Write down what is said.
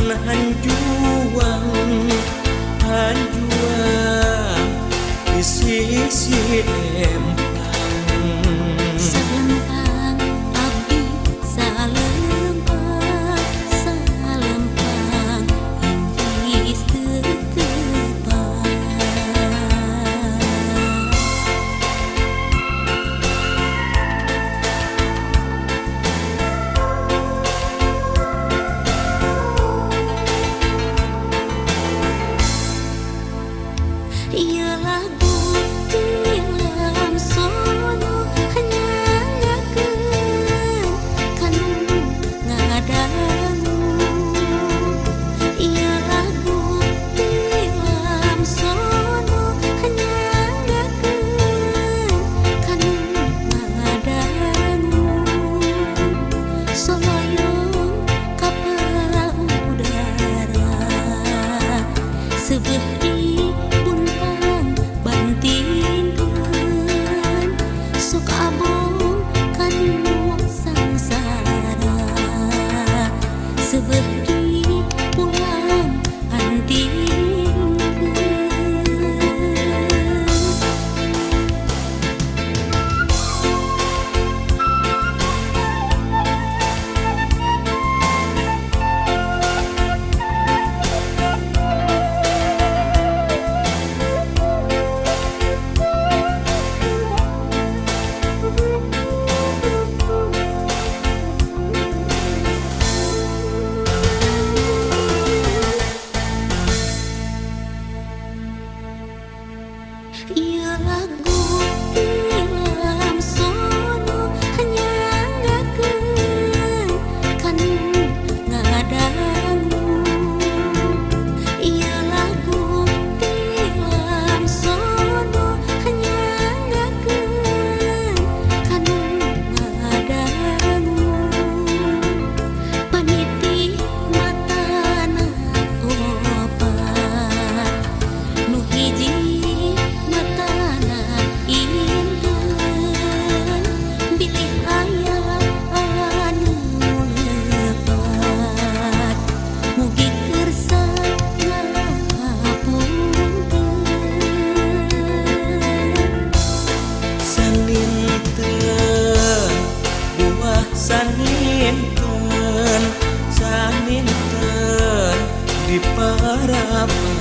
Hanjuang hanjuang di sisi empang. Salempang abdi salempang, salempang inggris teu tepang. Ieu lagu tilam sono nyangakeun kanu ngadangu. Ieu lagu tilam sono nyangakeun kanu ngadangu. Soloyong kapal udara seubeuh di buntang bantingkeun, sok abong kanu sangsara seubeuh di pulang antingkeun. Ieu lagu tilam sono nyangakeun kanu ngadangu. Ieu lagu tilam sono nyangakeun kanu ngadangu. Paniti matana opat, nu hiji matana inten, bilih aya anu lepat mugi kersa ngapunten. Saninten buah saninten, saninten di parapan.